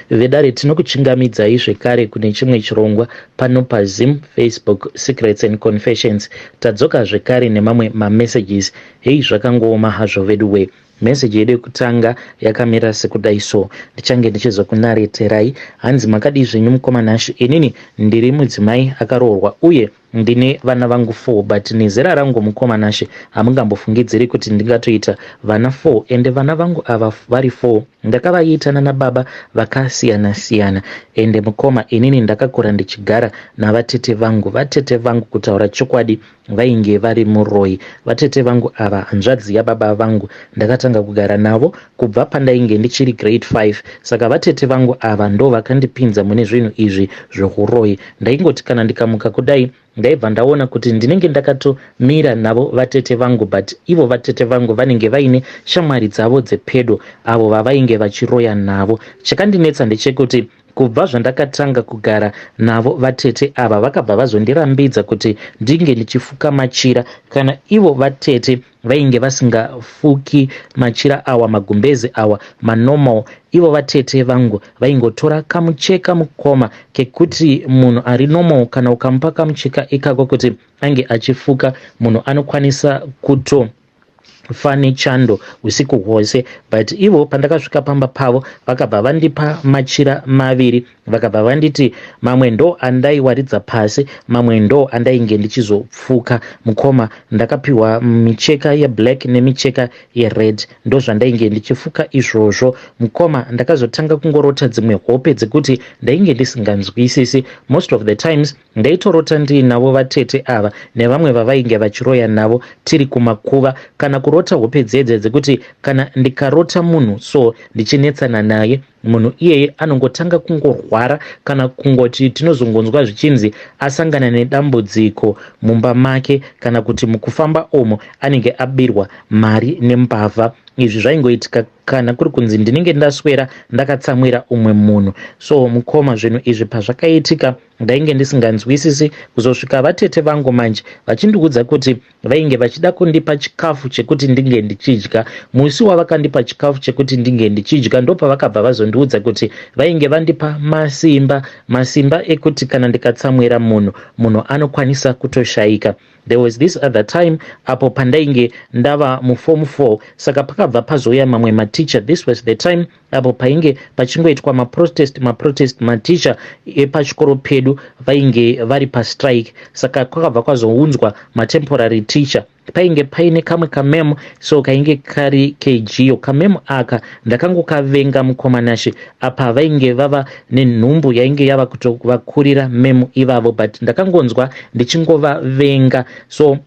Vedare, tinokuchingamidzai zvekare kune chimwe chirongwa pano paZim Facebook Secrets and Confessions. Tadzoka zvekare nemamwe mamessages. Hei, zvakangooma hazvo veduwe. Message yedu yekutanga yakamira sekudai so. Ndichange ndichizokunareterai. Hanzi, makadii zvenyu mukoma Nashi? Inini ndiri mudzimai akaroorwa uye ndine vana vangu 4, but nezera rangu, mukoma Nashe, hamungambofungidziri kuti ndingatoita vana 4. Ende vana vangu ava vari 4 ndakavaita nana baba vakasiyana siyana. Ende mukoma, inini ndakakura ndichigara navatete vangu. Vatete vangu, kutaura chokwadi, vainge vari muroi. Vatete vangu ava hanzvadzi yababa vangu. Ndakatanga kugara navo kubva pandainge ndichiri grade 5. Saka vatete vangu ava ndo vakandipinza mune zvinhu izvi zvouroi. Ndaingoti kana ndikamuka kudai, ndaibva ndaona kuti ndinenge ndakatomira navo vatete vangu, but ivo vatete vangu vanenge vaine shamwari dzavo dzepedo avo vavainge vachiroya navo. Chakandinetsa ndechekuti kubva zvandakatanga kugara navo vatete ava, vakabva vazondirambidza kuti ndinge ndichifuka machira. Kana ivo vatete vainge vasingafuki machira awa, magumbezi awa manormal, ivo vatete vangu vaingotora kamucheka, mukoma, kekuti munhu ari normal kana ukamupa kamucheka ikako kuti ange achifuka, munhu anokwanisa kuto fa nechando usiku hwose. But ivo pandakasvika pamba pavo, vakabva vandipa machira maviri. Vakabva vanditi mamwe ndo andaiwaridza pasi, mamwe ndo andainge ndichizopfuka. Mukoma, ndakapiwa micheka yeblack nemicheka yered, ndo zvandainge ndichifuka izvozvo. Mukoma, ndakazotanga kungorota dzimwe hope dzekuti ndainge ndisinganzwisisi. Most of the times ndaitorota ndiinavo vatete ava nevamwe vavainge vachiroya navo tiri kumakuva, kana kurota hope dzedze dzekuti kana ndikarota munhu so ndichinetsana naye, munhu iyeye anongotanga kungorwara, kana kungoti tinozongonzwa zvichinzi asangana nedambudziko mumba make, kana kuti mukufamba umo anenge abirwa mari nembavha. Izvi zvaingoitika kana kuri kunzi ndinenge ndaswera ndakatsamwira umwe munhu. So mukoma, zvinhu izvi pazvakaitika, ndainge ndisinganzwisisi, kuzosvika vatete vangu manje vachindiudza kuti vainge vachida kundipa chikafu chekuti ndinge ndichidya. Musi wavakandipa chikafu chekuti ndinge ndichidya, ndopavakabva vazondiudza kuti vainge vandipa masimba, masimba ekuti kana ndikatsamwira munhu, munhu anokwanisa kutoshayika. There was this other time apo pandainge ndava muform 4. Saka pakabva pazouya mamwe maticha. This was the time apo painge pachingoitwa maprotest, maprotest, maticha epachikoro pedu vainge vari pastrike. Saka kwakabva kwazounzwa matemporary teacher. Painge paine kamwe kamemo so kainge kari kejiyo. Kamemo aka ndakangokavenga, mukoma Nashe. Apa vainge vava nenhumbu yainge yava kutovakurira memo ivavo, but ndakangonzwa ndichingovavenga. So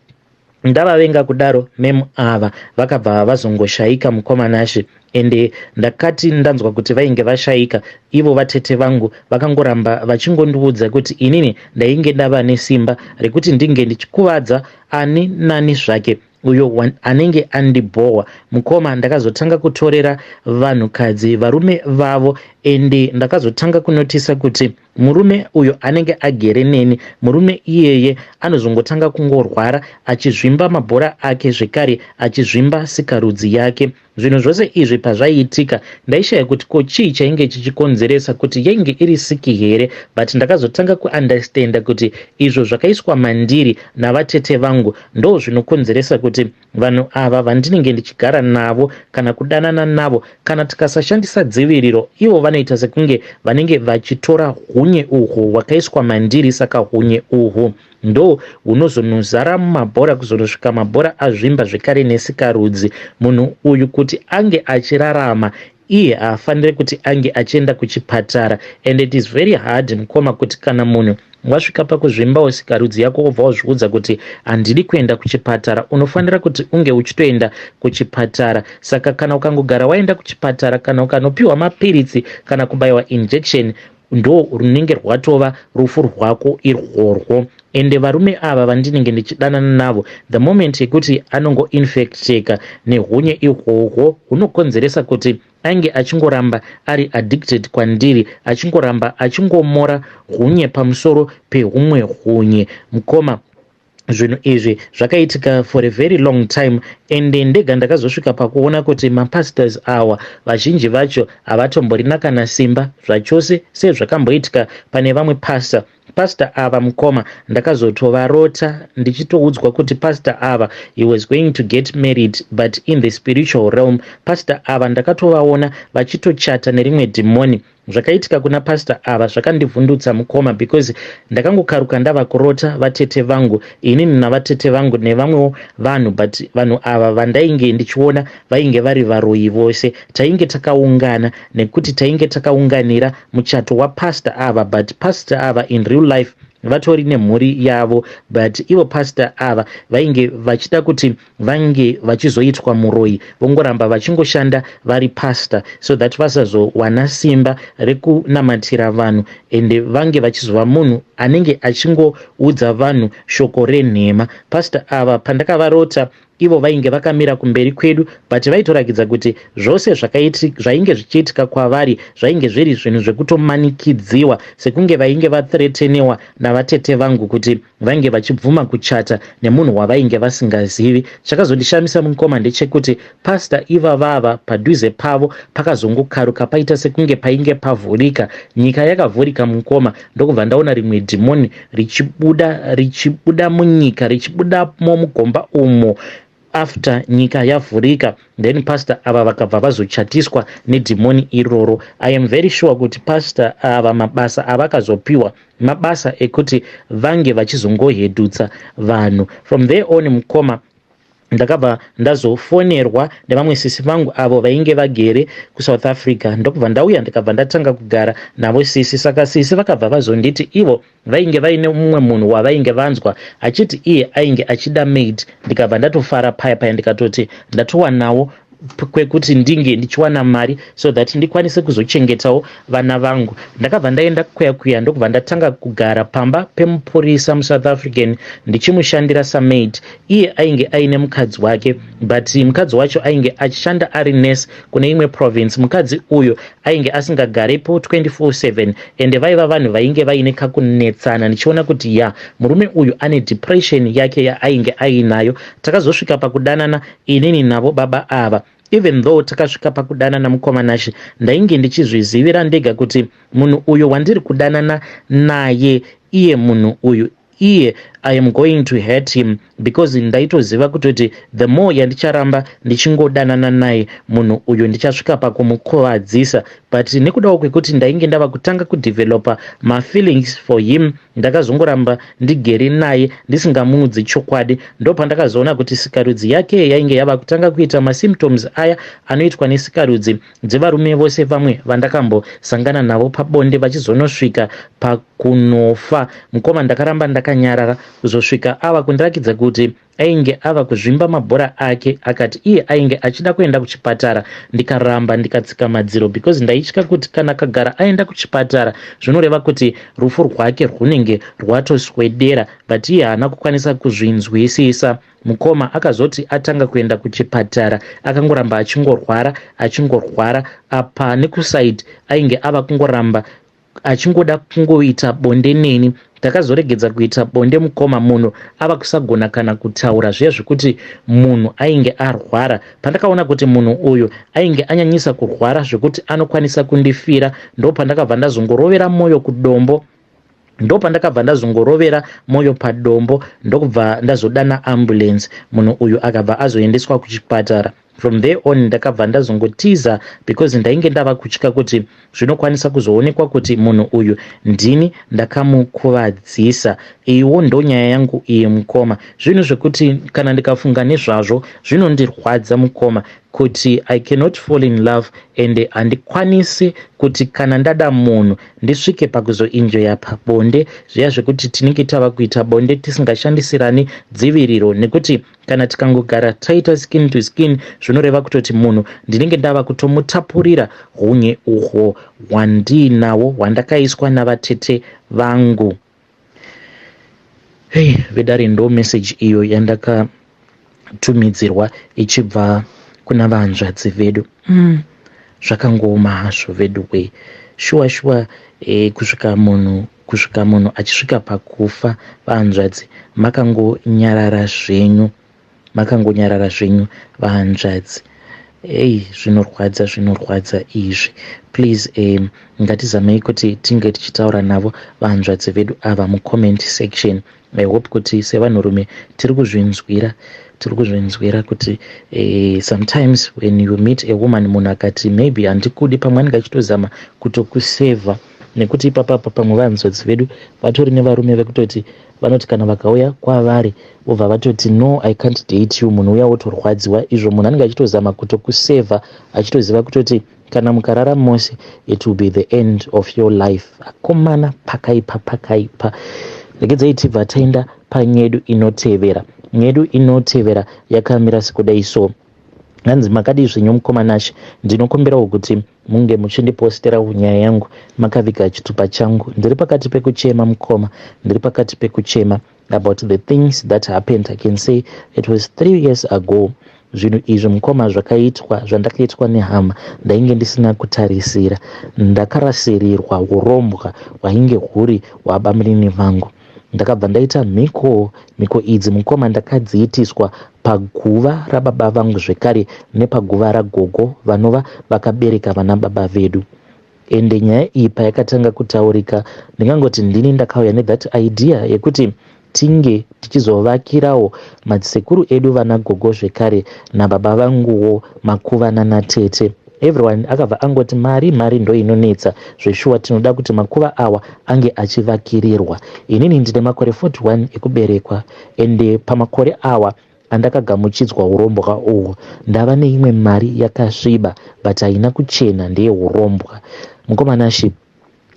ndavavenga kudaro, memo ava vakabva vazongoshayika, mukoma Nashe. Ende ndakati ndanzwa kuti vainge vashayika, ivo vatete vangu vakangoramba vachingondiudza kuti inini ndainge ndava nesimba rekuti ndinge ndichikuvadza ani nani zvake uyo anenge andibhohwa. Mukoma, ndakazotanga kutorera vanhukadzi varume vavo. Ende ndakazotanga kunotisa kuti murume uyo anenge agere neni, murume iyeye anozongotanga kungorwara, achizvimba mabhora ake, zvekare achizvimba sikarudzi yake. Zvinhu zvose izvi pazvaiitika, ndaishaya kuti ko chii chainge chichikonzeresa, kuti yainge iri siki here. But ndakazotanga kuunderstanda kuti izvo zvakaiswa mandiri navatete vangu ndo zvinokonzeresa kuti vanhu ava vandinenge ndichigara navo kana kudanana navo, kana tikasashandisa dziviriro, ivo vanoita sekunge vanenge vachitora hunye uhwu hwakaiswa mandiri. Saka hunye uhwu ndo hunozonozara mumabhora kuzonosvika mabhora azvimba, zvekare nesikarudzi. Munhu uyu kuti ange achirarama, iye haafaniri kuti ange achienda kuchipatara. And it is very hard, mukoma, kuti kana munhu wasvika pakuzvimbawo sikarudzi yako, wobva wazviudza kuti handidi kuenda kuchipatara. Unofanira kuti unge uchitoenda kuchipatara. Saka kana ukangogara waenda kuchipatara, kana ukanopiwa mapiritsi kana kubayiwa injection, ndo runenge rwatova rufu rwako irworwo. Ende varume ava vandinenge ndichidanana navo, the moment yekuti anongoinfecteka nehunye ihwohwo, hunokonzeresa kuti ange achingoramba ari addicted kwandiri, achingoramba achingomora hunye pamusoro pehumwe hunye. Mukoma, Zvinhu izvi zvakaitika for a very long time, ende ndega ndakazosvika pakuona kuti mapastors awa vazhinji vacho havatomborina kana simba zvachose, sezvakamboitika pane vamwe pastor. Pastor ava, mukoma, ndakazotovarota ndichitoudzwa kuti pastor ava, he was going to get married, but in the spiritual realm. Pastor ava ndakatovaona vachitochata nerimwe dhimoni. Zvakaitika kuna pastor ava zvakandivhundutsa, mukoma, because ndakangokaruka ndava kurota vatete vangu, inini navatete vangu nevamwewo vanhu, but vanhu ava vandainge ndichiona vainge vari varoyi vose. Tainge takaungana nekuti tainge takaunganira muchato wapastor ava, but pastor ava in real life vatori nemhuri yavo, but ivo pastor ava vainge vachida kuti vange vachizoitwa muroyi, vongoramba vachingoshanda vari pastor, so that vasazowana simba rekunamatira vanhu, ende vange vachizova munhu anenge achingoudza vanhu shoko renhema. Pastor ava, pandakavarota, ivo vainge vakamira kumberi kwedu, but vaitorakidza kuti zvose zvainge zvichiitika kwavari zvainge zviri zvinhu zvekutomanikidziwa, sekunge vainge vathreatenewa navatete vangu kuti vainge vachibvuma kuchata nemunhu wavainge vasingazivi. Chakazondishamisa, mukoma, ndechekuti pastor ivavava padhuze pavo pakazongokaruka paita sekunge painge pavhurika, nyika yakavhurika, mukoma, ndokubva ndaona rimwe dhimoni richibuda, richibuda munyika, richibudamo mugomba umo after nyika yavhurika. Then pastor ava vakabva vazochatiswa nedhimoni iroro. I am very sure kuti pastor ava mabasa avakazopiwa mabasa ekuti vange vachizongohedhutsa vanhu. From there on, mukoma, ndakabva ndazofonerwa nevamwe sisi vangu avo vainge vagere kuSouth Africa, ndokubva ndauya, ndikabva ndatanga kugara navo sisi. Saka sisi vakabva vazonditi ivo vainge vaine mumwe munhu wavainge vanzwa achiti iye ainge achida maid. Ndikabva ndatofara paya paya, ndikatoti ndatowanawo kwekuti ndinge ndichiwana mari so that ndikwanise kuzochengetawo vana vangu. Ndakabva ndaenda kuya kuya, ndokubva ndatanga kugara pamba pemupurisa muSouth African, ndichimushandira samaid. Iye ainge aine mukadzi wake, but mukadzi wacho ainge achishanda ari nurse kune imwe province. Mukadzi uyo ainge asingagarepo 24/7, ende vaiva vanhu vainge vaine kakunetsana, ndichiona kuti ya, murume uyu ane depression yake yaainge ainayo. Takazosvika pakudanana inini navo baba ava. Even though takasvika pakudanana, mukoma Nashe, ndainge ndichizvizivira ndega kuti munhu uyu wandiri kudanana naye, iye munhu uyu iye, I am going to hurt him, because ndaitoziva kutoti the more yandicharamba ndichingodanana naye munhu uyu, ndichasvika pakumukuvadzisa. But nekudawo kwekuti ndainge ndava kutanga kudevelopa mafeelings for him, ndakazongoramba ndigere naye ndisingamuudzi chokwadi. Ndopandakazoona kuti sikarudzi yake yainge yava kutanga kuita masymptoms aya anoitwa nesikarudzi dzevarume vose vamwe vandakambosangana navo pabonde vachizonosvika pakunofa. Mukoma, ndakaramba ndakanyarara kuzosvika ava kundirakidza kuti ainge ava kuzvimba mabhora ake, akati iye ainge achida kuenda kuchipatara. Ndikaramba, ndikatsika madziro, because ndaitya kuti kana kagara aenda kuchipatara zvinoreva kuti rufu rwake rwunenge rwatoswedera. But iye haana kukwanisa kuzvinzwisisa, mukoma. Akazoti atanga kuenda kuchipatara, akangoramba achingorwara, achingorwara. Apa nekuside ainge ava kungoramba achingoda kungoita bonde neni. Takazoregedza kuita bonde, mukoma, munhu ava kusagona kana kutaura, zviya zvekuti munhu ainge arwara. Pandakaona kuti munhu uyu ainge anyanyisa kurwara zvekuti anokwanisa kundifira, ndopandakabva ndazongorovera mwoyo kudombo, ndopandakabva ndazongorovera mwoyo padombo, ndokubva ndazodana ambulance. Munhu uyu akabva azoendeswa kuchipatara. From there on ndakabva ndazongotiza, because ndainge ndava kutya kuti zvinokwanisa kuzoonekwa kuti munhu uyu ndini ndakamukuvadzisa. Iwo ndo nyaya yangu iyi, mukoma. Zvinhu zvekuti kana ndikafunga nezvazvo zvinondirwadza, mukoma, kuti I cannot fall in love and handikwanisi kuti kana ndada munhu ndisvike pakuzoenjoya pabonde, zviya zvekuti tinenge tava kuita bonde tisingashandisirani dziviriro, nekuti kana tikangogara taita skin to skin, zvinoreva kutoti munhu ndinenge ndava kutomutapurira hunye uhwo hwandiinawo, hwandakaiswa navatete vangu. Hei, vedare, ndo message iyo yandakatumidzirwa ichibva kuna vanzvadzi vedu. Zvakangooma hazvo vedu we, shuwa shuwa, kusvika munhu Kusvika munhu achisvika pakufa vahanzvadzi makangonyarara zvenyu. Makangonyarara zvenyu vahanzvadzi. Hey, zvinorwadza, zvinorwadza izvi. Please, ngatizamei kuti tinge tichitaura navo vahanzvadzi vedu ava mucomment section. I hope kuti sevanhurume tiri kuzvinzwira, tiri kuzvinzwira kuti sometimes when you meet a woman, munhu akati maybe handikudi, pamwe anenge achitozama kutokusevha, nekuti ipapapa pamwe vahanzvadzi vedu vatori nevarume vekutoti vanoti kana vakauya kwavari vobva vatoti, "No, I can't date you." Munhu uya wotorwadziwa, izvo munhu anenge achitozama kutokusevha, achitoziva kutoti kana mukarara mose, it will be the end of your life. Akomana, pakaipa, pakaipa. Regedzai tibva taenda panyedu inotevera. Nyedu inotevera yakamira sekudai so. Hanzi, "Makadii zvenyu mukoma Nashe? Ndinokumbirawo kuti munge muchindiposterawo nyaya yangu makaviga chitupa changu. Ndiri pakati pekuchema mukoma, ndiri pakati pekuchema about the things that happened. I can say it was 3 years ago. Zvinhu izvi mukoma zvakaitwa, zvandakaitwa nehama, ndainge ndisina kutarisira. Ndakarasirirwa urombwa hwainge huri hwabamunini vangu. Ndakabva ndaita mhiko. Mhiko idzi mukoma ndakadziitiswa paguva rababa vangu zvekare nepaguva ragogo vanova vakabereka vana baba vedu. Ende nyaya iyi payakatanga kutaurika, ndingangoti ndini ndakauya nethat idea yekuti tinge tichizovakirawo madzisekuru edu vana gogo zvekare nababa vanguwo makuva nanatete. Everyone akabva angoti mari, mari ndo inonetsa. Zveshuwa tinoda kuti makuva awa ange achivakirirwa. Inini ndine makore 41 ekuberekwa, ende pamakore awa andakagamuchidzwa urombwa uhwu, ndava neimwe mari yakasviba but haina kuchena, ndeyeurombwa. Mukoma Nashe,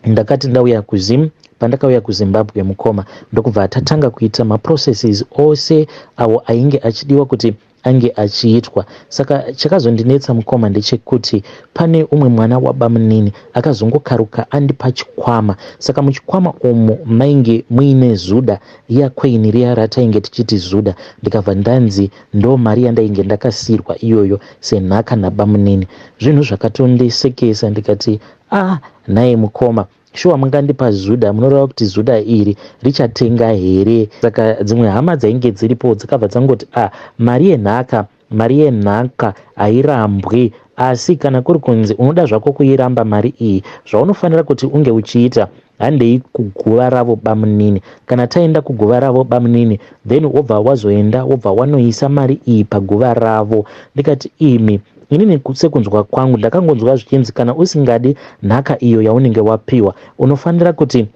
ndakati ndauya kuZim, pandakauya kuZimbabwe mukoma, ndokubva tatanga kuita maprocesses ose awo ainge achidiwa kuti ange achiitwa. Saka chakazondinetsa mukoma ndechekuti pane umwe mwana wabamunini akazongokaruka andipa chikwama. Saka muchikwama umu mainge muine zuda iya, coin riya ratainge tichiti zuda. Ndikabva ndanzi ndo mari yandainge ndakasiyirwa iyoyo senhaka nabamunini. Zvinhu zvakatondisekesa, ndikati, 'Ah, nhai mukoma, shuwa mungandipa zuda? Munoreva kuti zuda iri richatenga here?' Saka dzimwe hama dzainge dziripo dzakabva dzangoti, 'Ah, mari yenhaka, mari yenhaka hairambwi. Asi kana kuri kunzi unoda zvako kuiramba mari iyi, zvaunofanira kuti unge uchiita, handei kuguva ravo bamunini. Kana taenda kuguva ravo bamunini, then wobva wazoenda, wobva wanoisa mari iyi paguva ravo.' Ndikati, 'Imi, inini sekunzwa kwangu ndakangonzwa zvichinzi kana usingadi nhaka iyo yaunenge wapiwa, unofanira kuti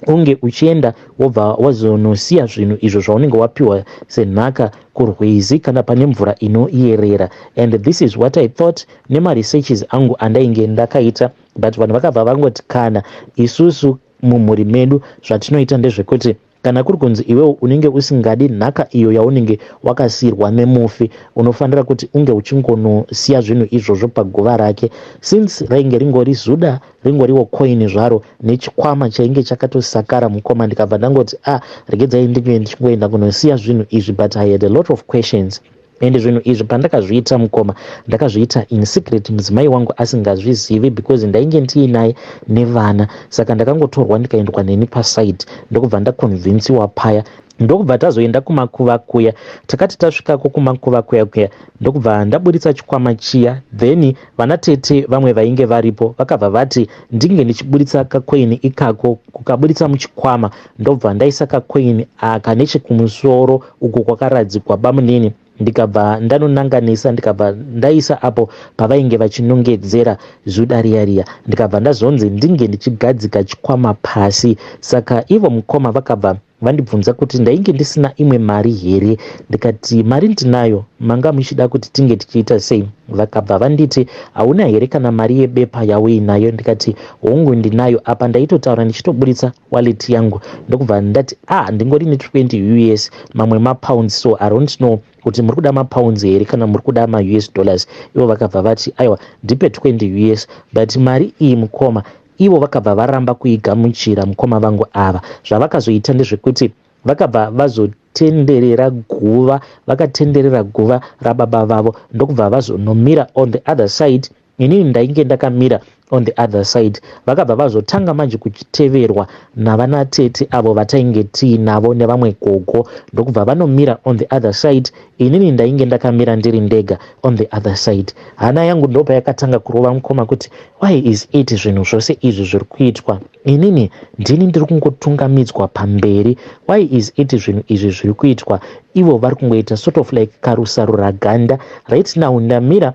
unge uchienda, wobva wazonosiya zvinhu izvo zvaunenge wapiwa senhaka kurwizi kana pane mvura inoyerera. And this is what I thought nemaresearches angu andainge ndakaita. But vanhu vakabva vangoti, kana isusu mumhuri medu zvatinoita ndezvekuti kana kuri kunzi iwewo unenge usingadi nhaka iyo yaunenge wakasiyirwa nemufi, unofanira kuti unge uchingonosiya zvinhu izvozvo paguva rake.' Since rainge ringori zuda, ringoriwo coin zvaro nechikwama chainge chakatosakara mukoma, ndikabva ndangoti, 'Ah, regedzai ndinge ndichingoenda kunosiya zvinhu izvi.' But I had a lot of questions. Ende zvinhu izvi pandakazviita mukoma, ndakazviita in secret, mudzimai wangu asingazvizivi, because ndainge ndiinaye nevana. Saka ndakangotorwa, ndikaendwa neni paside, ndokubva ndaconvinsiwa paya, ndokubva tazoenda kumakuva kuya. Takati tasvikako kumakuva kuya kuya, ndokubva ndaburitsa chikwama chiya. Then vana tete vamwe vainge varipo vakabva vati ndinge ndichiburitsa kacoin ikako, kukaburitsa muchikwama, ndobva ndaisa kacoin aka nechekumusoro uko kwakaradzikwa bamunini. Ndikabva ndanonanganisa, ndikabva ndaisa apo pavainge vachinongedzera zuda riya riya. Ndikabva ndazonzi ndinge ndichigadzika chikwama pasi. Saka ivo mukoma vakabva vandibvunza kuti ndainge ndisina imwe mari here. Ndikati, 'Mari ndinayo, manga muchida kuti tinge tichiita sei?' Vakabva vanditi, 'Hauna here kana mari yebepa yauinayo?' Ndikati, 'Hongu, ndinayo.' Apa ndaitotaura ndichitoburitsa wallet yangu, ndokubva ndati, 'Ah, ndingori ne20 US, mamwe mapounds, so I don't know kuti muri kuda mapounds here kana muri kuda maUS dollars.' Ivo vakabva vati, 'Aiwa, ndipe 20 US.' But mari iyi mukoma, ivo vakabva varamba kuigamuchira. Mukoma vangu ava, zvavakazoita ndezvekuti vakabva vazotenderera guva, vakatenderera guva rababa vavo, ndokubva vazonomira on the other side. Inini ndainge ndakamira On the other side vakabva vazotanga manje kuchiteverwa navanatete avo vatainge tiinavo nevamwe gogo, ndokubva vanomira on the other side. Inini ndainge ndakamira ndiri ndega on the other side. Hana yangu ndopayakatanga kurova, mukoma, kuti why is it zvinhu zvose izvi zviri kuitwa, inini ndini ndiri kungotungamidzwa pamberi? Why is it zvinhu izvi zviri kuitwa, ivo vari kungoita sort of like karusaruraganda? Right now ndamira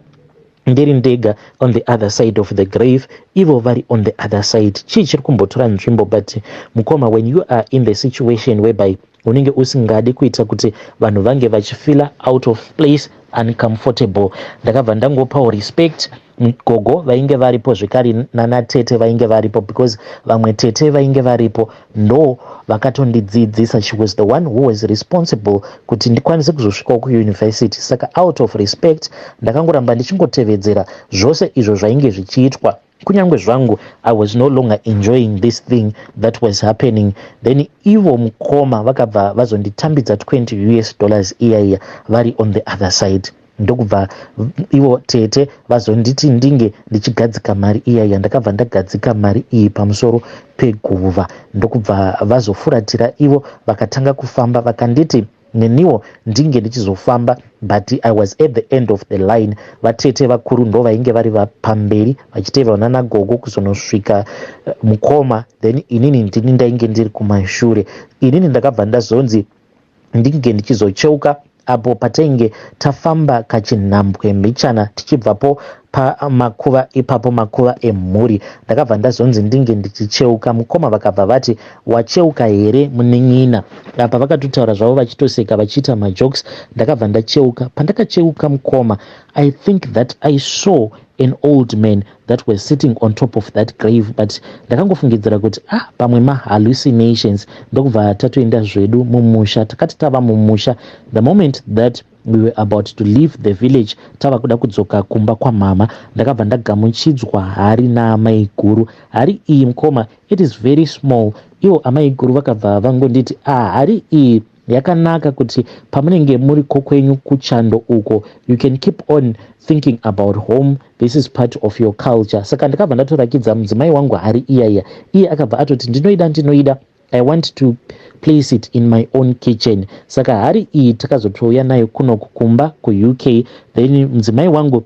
ndiri ndega on the other side of the grave, ivo vari on the other side. Chii chiri kumbotora nzvimbo? But mukoma, when you are in the situation whereby unenge usingadi kuita kuti vanhu vange vachifeela out of place, uncomfortable, ndakabva ndangopawo respect gogo vainge varipo zvekare nanatete vainge varipo, because vamwe tete vainge varipo ndo vakatondidzidzisa. She was the one who was responsible kuti ndikwanise kuzosvikawo kuuniversity. Saka out of respect ndakangoramba ndichingotevedzera zvose izvo zvainge zvichiitwa, kunyange zvangu I was no longer enjoying this thing that was happening. Then ivo mukoma vakabva vazonditambidza 20 US dollars iya iya vari on the other side, ndokubva ivo tete vazonditi ndinge ndichigadzika mari iyaiya. Ndakabva ndagadzika mari iyi pamusoro peguva, ndokubva vazofuratira ivo vakatanga kufamba. Vakanditi neniwo ndinge ndichizofamba, but I was at the end of the line. Vatete vakuru ndo vainge vari pamberi, vachiteverwa nanagogo kuzonosvika mukoma, then inini ndini ndainge ndiri kumashure. Inini ndakabva ndazonzi ndinge ndichizocheuka apo patainge tafamba kachinhambwe mbichana tichibvapo pamakuva ipapo, makuva emhuri. Ndakabva ndazonzi ndinge ndichicheuka. Mukoma vakabva vati, "Wacheuka here, munin'ina?" Apa vakatotaura zvavo vachitoseka, vachiita majokes. Ndakabva ndacheuka. Pandakacheuka, mukoma, I think that I saw an old man that was sitting on top of that grave, but ndakangofungidzira kuti, ah, pamwe mahallucinations. Ndokubva tatoenda zvedu mumusha. Takati tava mumusha, the moment that we were about to leave the village, tava kuda kudzoka kumba kwamama, ndakabva ndagamuchidzwa hari naamai guru. Hari iyi, mukoma, it is very small. Ivo amai guru vakabva vangonditi, "Ah, hari iyi yakanaka kuti pamunenge muri kokwenyu kuchando uko, you can keep on thinking about home. This is part of your culture." Saka ndakabva ndatorakidza mudzimai wangu hari iyaiya. Iye akabva atoti, "Ndinoida, ndinoida. I want to place it in my own kitchen." Saka hari iyi takazotouya nayo kunoku kumba kuUK, then mudzimai wangu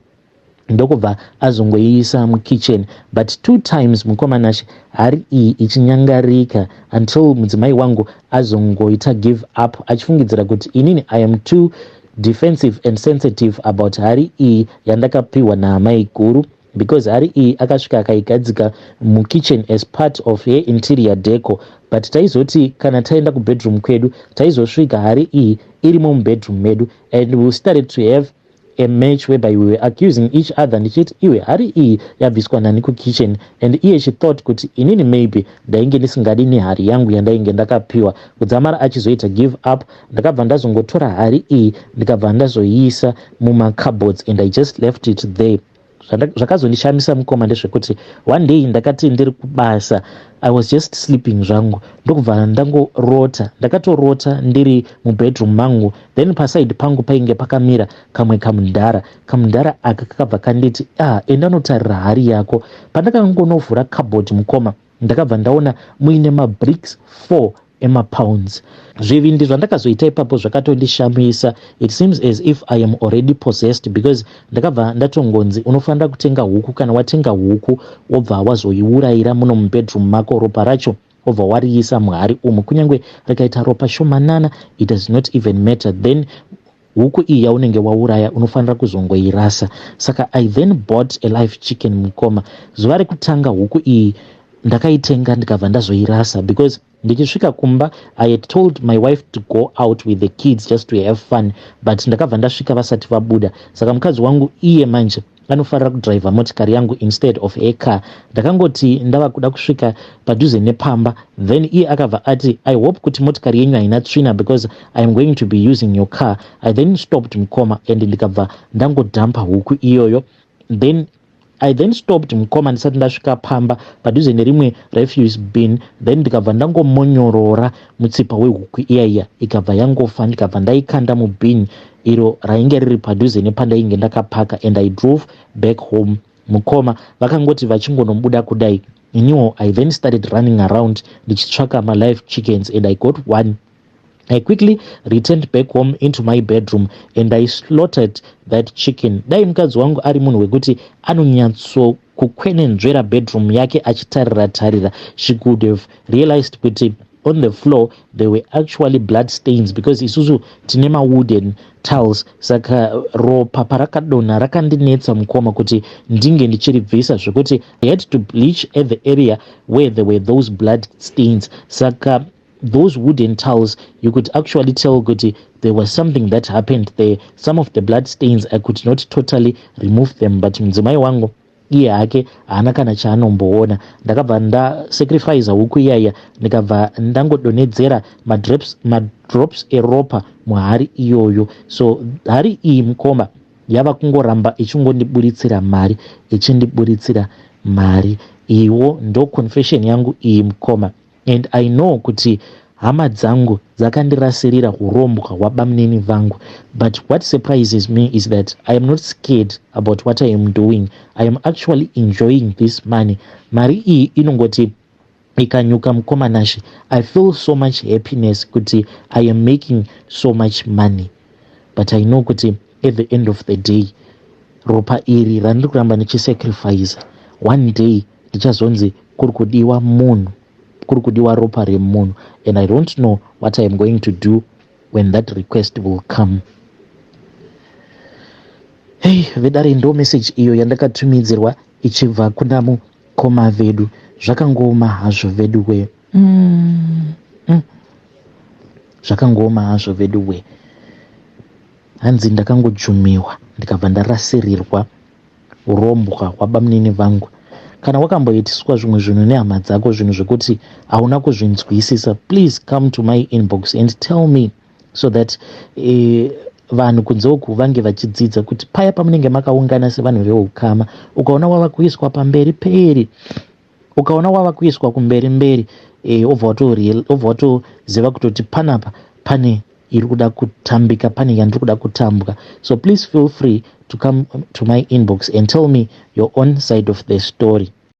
ndokubva azongoiisa mukitchen. But two times, mukoma Nashe, hari iyi ichinyangarika, until mudzimai wangu azongoita give up, achifungidzira kuti inini I am too defensive and sensitive about hari iyi yandakapiwa naamai guru, because hari iyi akasvika akaigadzika mukitchen as part of her interior deco. But taizoti kana taenda kubedroom kwedu, taizosvika hari iyi irimo mubedroom medu, and we started to have a match whereby we were accusing each other, ndichiti, "Iwe, hari iyi yabviswa nani kukitchen?" And iye she thought kuti inini maybe ndainge ndisingadi nehari yangu yandainge ndakapiwa. Kudzamara achizoita give up, ndakabva ndazongotora hari iyi, ndikabva ndazoiisa mumacupboards, and I just left it there. Zvakazondishamisa, mukoma, ndezvekuti one day ndakati ndiri kubasa, I was just sleeping zvangu, ndokubva ndangorota. Ndakatorota ndiri mubedroom mangu, then paside pangu painge pakamira kamwe kamudhara. Kamudhara aka kakabva kanditi, "Ah, enda unotarira hari yako." Pandakangonovhura cupboard, mukoma, ndakabva ndaona muine mabricks 4 emapounds. Zvivindi zvandakazoita ipapo zvakatondishamisa. It seems as if I am already possessed, because ndakabva ndatongonzi, "Unofanira kutenga huku. Kana watenga huku, wobva wazoiurayira muno mubedroom mako, ropa racho wobva wariisa muhari umu. Kunyange rikaita ropa shomanana, it does not even matter. Then huku iyi yaunenge wauraya unofanira kuzongoirasa." Saka I then bought a live chicken, mukoma. Zuva rekutanga huku iyi ndakaitenga, ndikabva ndazoirasa, because ndichisvika kumba I had told my wife to go out with the kids just to have fun, but ndakabva ndasvika vasati vabuda. Saka mukadzi wangu iye manje anofarira kudhiraivha motikari yangu instead of a car. Ndakangoti ndava kuda kusvika padhuze nepamba, then iye akabva ati, "I hope kuti motikari yenyu haina tsvina, because I am going to be using your car." I then stopped, mukoma, and ndikabva ndangodhampa huku iyoyo. Then I then stopped, mukoma, ndisati ndasvika pamba, padhuze nerimwe refuse bin, then ndikabva ndangomonyorora mutsipa wehuku iyaiya, ikabva yangofa. Ndikabva ndaikanda mubin iro rainge riri padhuze nepandainge ndakapaka, and I drove back home. Mukoma vakangoti vachingonobuda kudai, iniwo I then started running around ndichitsvaka malive chickens and I got one. I quickly returned back home into my bedroom and I slaughtered that chicken. Dai mukadzi wangu ari munhu wekuti anonyatsokukwenenzvera bedroom yake achitarira tarira, she could have realized kuti on the floor there were actually blood stains, because isusu tine mawooden tiles. Saka ropa parakadonha rakandinetsa, mukoma, kuti ndinge ndichiribvisa, zvekuti I had to bleach at the area where there were those blood stains. Saka those wooden tiles, you could actually tell kuti there was something that happened there. Some of the blood stains, I could not totally remove them, but mudzimai wangu iye hake haana kana chaanomboona. Ndakabva ndasacrifica huku iyaiya, ndikabva ndangodonhedzera madrops eropa muhari iyoyo. So hari iyi, mukoma, yava kungoramba ichingondiburitsira mari, ichindiburitsira mari. Iwo ndo confession yangu iyi, mukoma, and I know kuti hama dzangu dzakandirasirira urombwa hwabamunini vangu. But what surprises me is that I am not scared about what I am doing. I am actually enjoying this money. Mari iyi inongoti ikanyuka, mukoma Nashe, I feel so much happiness kuti I am making so much money. But I know kuti at the end of the day, ropa iri randiri kuramba ndichisacrifice, one day ndichazonzi kuri kudiwa munhu, kuri kudiwa ropa remunhu, and I don't know what I am going to do when that request will come. Hei, vedare, ndo message iyo yandakatumidzirwa ichibva kuna mukoma vedu. Zvakangooma hazvo vedu we. Zvakangooma hazvo vedu we. Hanzi ndakangojumiwa, ndikabva ndarasirirwa urombwa hwabamunini vangu. Kana wakamboitiswa zvimwe zvinhu nehama dzako, zvinhu zvekuti hauna kuzvinzwisisa, please come to my inbox and tell me so that vanhu kunze uku vange vachidzidza kuti paya pamunenge makaungana sevanhu veukama, ukaona wava kuiswa pamberi peri, ukaona wava kuiswa kumberi mberi, obva watoziva kutoti panapa pane iri kuda kutambika, pane yandiri kuda kutambwa. So please feel free to come to my inbox and tell me your own side of the story.